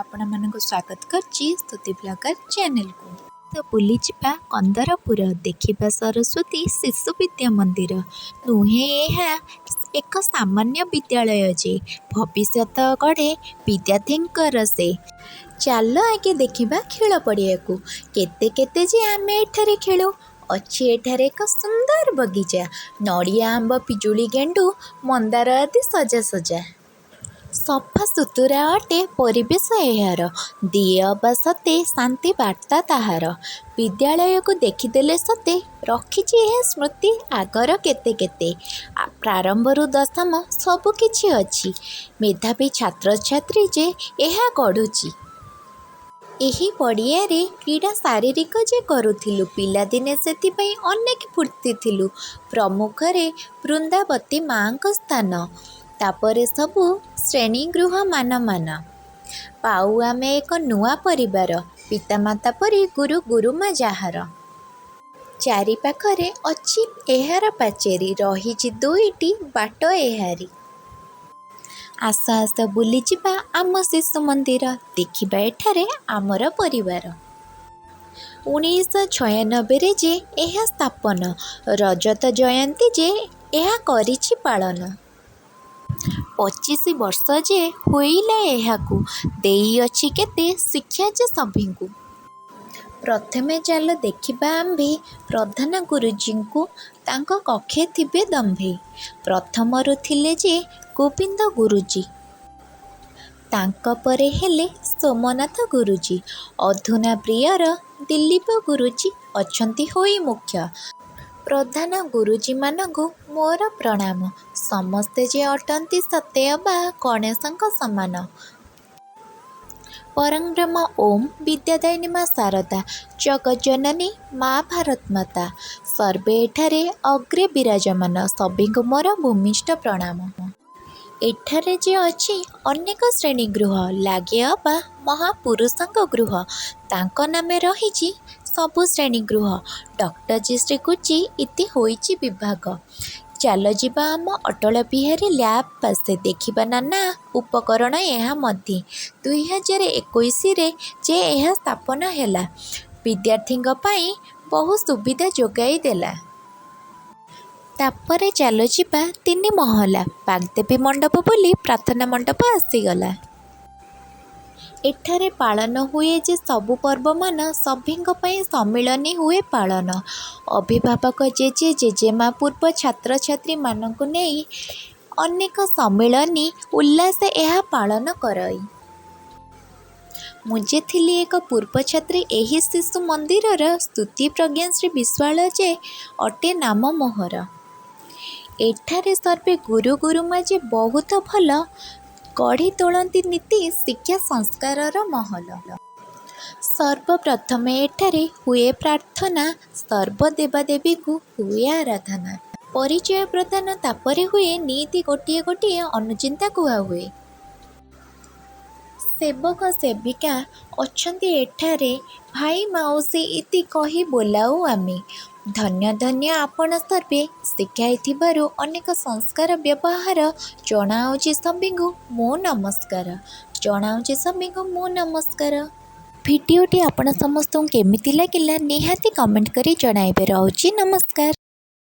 ଆପଣମାନଙ୍କୁ ସ୍ୱାଗତ କରୁଛି ସ୍ତୁତି ବ୍ଲଗର ଚ୍ୟାନେଲକୁ। ତ ବୁଲିଯିବା କନ୍ଦରପୁର, ଦେଖିବା ସରସ୍ୱତୀ ଶିଶୁ ବିଦ୍ୟା ମନ୍ଦିର। ନୁହେଁ ଏହା ଏକ ସାମାନ୍ୟ ବିଦ୍ୟାଳୟ ଯେ, ଭବିଷ୍ୟତ ଗଢ଼େ ବିଦ୍ୟାର୍ଥୀଙ୍କର ସେ। ଚାଲ ଆଗେ ଦେଖିବା ଖେଳ ପଡ଼ିଆକୁ, କେତେ କେତେ ଯେ ଆମେ ଏଠାରେ ଖେଳୁ। ଅଛି ଏଠାରେ ଏକ ସୁନ୍ଦର ବଗିଚା, ନଡ଼ିଆ, ଆମ୍ବ, ପିଜୁଳି, ଗେଣ୍ଡୁ, ମନ୍ଦାର ଆଦି ସଜା ସଜା। ସଫା ସୁତୁରା ଅଟେ ପରିବେଶ ଏହାର, ଦିଏ ଅବା ସତେ ଶାନ୍ତି ବାର୍ତ୍ତା ତାହାର। ବିଦ୍ୟାଳୟକୁ ଦେଖିଦେଲେ ସତେ, ରଖିଛି ଏହା ସ୍ମୃତି ଆଗର କେତେ କେତେ। ପ୍ରାରମ୍ଭରୁ ଦଶମ ସବୁକିଛି ଅଛି, ମେଧାବୀ ଛାତ୍ରଛାତ୍ରୀ ଯେ ଏହା ଗଢ଼ୁଛି। ଏହି ପଡ଼ିଆରେ କ୍ରୀଡ଼ା ଶାରୀରିକ ଯେ କରୁଥିଲୁ, ପିଲାଦିନେ ସେଥିପାଇଁ ଅନେକ ଫୁର୍ତ୍ତି ଥିଲୁ। ପ୍ରମୁଖରେ ବୃନ୍ଦାବତୀ ମାଙ୍କ ସ୍ଥାନ, ତାପରେ ସବୁ ଶ୍ରେଣୀଗୃହ ମାନ ମାନ। ପାଉ ଆମେ ଏକ ନୂଆ ପରିବାର, ପିତାମାତା ପରି ଗୁରୁ ଗୁରୁମା ଯାହାର। ଚାରିପାଖରେ ଅଛି ଏହାର ପାଚେରୀ, ରହିଛି ଦୁଇଟି ବାଟ ଏହାରି। ଆସ ଆସ ବୁଲିଯିବା ଆମ ଶିଶୁ ମନ୍ଦିର, ଦେଖିବା ଏଠାରେ ଆମର ପରିବାର। 1996ରେ ଯେ ଏହା ସ୍ଥାପନ, ରଜତ ଜୟନ୍ତୀ ଯେ ଏହା କରିଛି ପାଳନ। 25 ବର୍ଷ ଯେ ହୋଇଲା ଏହାକୁ, ଦେଇଅଛି କେତେ ଶିକ୍ଷା ଯେ ସଭିଙ୍କୁ। ପ୍ରଥମେ ଚାଲ ଦେଖିବା ଆମ୍ଭେ ପ୍ରଧାନ ଗୁରୁଜୀଙ୍କୁ, ତାଙ୍କ କକ୍ଷେ ଥିବେ ଦମ୍ଭେ। ପ୍ରଥମରୁ ଥିଲେ ଯେ ଗୋବିନ୍ଦ ଗୁରୁଜୀ, ତାଙ୍କ ପରେ ହେଲେ ସୋମନାଥ ଗୁରୁଜୀ। ଅଧୁନା ପ୍ରିୟର ଦିଲ୍ଲୀପ ଗୁରୁଜୀ ଅଛନ୍ତି ହୋଇ ମୁଖ୍ୟ। ପ୍ରଧାନ ଗୁରୁଜୀମାନଙ୍କୁ ମୋର ପ୍ରଣାମ, ସମସ୍ତେ ଯେ ଅଟନ୍ତି ସତେ ଅବା ଗଣେଶଙ୍କ ସମାନ। ପରଂବ୍ରହ୍ମ ଓଁ ବିଦ୍ୟାଦାୟିନୀ ମା ଶାରଦା, ଜଗଜ୍ଜନନୀ ମା ଭାରତମାତା, ସର୍ବେ ଏଠାରେ ଅଗ୍ରେ ବିରାଜମାନ, ସଭିଙ୍କୁ ମୋର ଭୂମିଷ୍ଠ ପ୍ରଣାମ। ଏଠାରେ ଯେ ଅଛି ଅନେକ ଶ୍ରେଣୀଗୃହ, ଲାଗେ ଅବା ମହାପୁରୁଷଙ୍କ ଗୃହ। ତାଙ୍କ ନାମେ ରହିଛି ସବୁ ଶ୍ରେଣୀଗୃହ, ଡକ୍ଟର ଶ୍ରୀ ଗୁରୁଜୀ ଇତି ହୋଇଛି ବିଭାଗ। ଚାଲଯିବା ଆମ ଅଟଳ ବିହାରୀ ଲ୍ୟାବ୍ ପାଶେ, ଦେଖିବା ନାନା ଉପକରଣ ଏହା ମଧ୍ୟେ। 2021ରେ ଯେ ଏହା ସ୍ଥାପନ ହେଲା, ବିଦ୍ୟାର୍ଥୀଙ୍କ ପାଇଁ ବହୁ ସୁବିଧା ଯୋଗାଇ ଦେଲା। ତାପରେ ଚାଲଯିବା ତିନି ମହଲା, ବାଗ୍ଦେବୀ ମଣ୍ଡପ ବୁଲି ପ୍ରାର୍ଥନା ମଣ୍ଡପ ଆସିଗଲା। ଏଠାରେ ପାଳନ ହୁଏ ଯେ ସବୁ ପର୍ବମାନ, ସଭିଙ୍କ ପାଇଁ ସମ୍ମିଳନୀ ହୁଏ ପାଳନ। ଅଭିଭାବକ ଜେଜେ ଜେଜେମା ପୂର୍ବ ଛାତ୍ରଛାତ୍ରୀମାନଙ୍କୁ ନେଇ, ଅନେକ ସମ୍ମିଳନୀ ଉଲ୍ଲାସେ ଏହା ପାଳନ କରଇ। ମୁଁ ଯେ ଥିଲି ଏକ ପୂର୍ବ ଛାତ୍ରୀ ଏହି ଶିଶୁ ମନ୍ଦିରର, ସ୍ତୁତି ପ୍ରଜ୍ଞାଶ୍ରୀ ବିଶ୍ୱାଳ ଯେ ଅଟେ ନାମ ମୋହର। ଏଠାରେ ସର୍ବେ ଗୁରୁ ଗୁରୁମା ଯେ ବହୁତ ଭଲ, ଗଢ଼ି ତୋଳନ୍ତି ନୀତି ଶିକ୍ଷା ସଂସ୍କାରର ମହଲ। ସର୍ବପ୍ରଥମେ ଏଠାରେ ହୁଏ ପ୍ରାର୍ଥନା, ସର୍ବ ଦେବାଦେବୀଙ୍କୁ ହୁଏ ଆରାଧନା। ପରିଚୟ ପ୍ରଦାନ ତାପରେ ହୁଏ, ନିତି ଗୋଟିଏ ଗୋଟିଏ ଅନୁଚିନ୍ତା କୁହାହୁଏ। ସେବକ ସେବିକା ଅଛନ୍ତି ଏଠାରେ, ଭାଇ ମାଉସୀ ଇତି କହି ବୋଲାଉ ଆମେ। ଧନ୍ୟ ଧନ୍ୟ ଆପଣ ସର୍ବେ ଶିଖାଇଥିବାରୁ ଅନେକ ସଂସ୍କାର ବ୍ୟବହାର, ଜଣାଉଛି ସଭିଙ୍କୁ ମୁଁ ନମସ୍କାର, ଜଣାଉଛି ସଭିଙ୍କୁ ମୁଁ ନମସ୍କାର। ଭିଡ଼ିଓଟି ଆପଣ ସମସ୍ତଙ୍କୁ କେମିତି ଲାଗିଲା, ନିହାତି କମେଣ୍ଟ କରି ଜଣାଇବେ। ରହୁଛି, ନମସ୍କାର।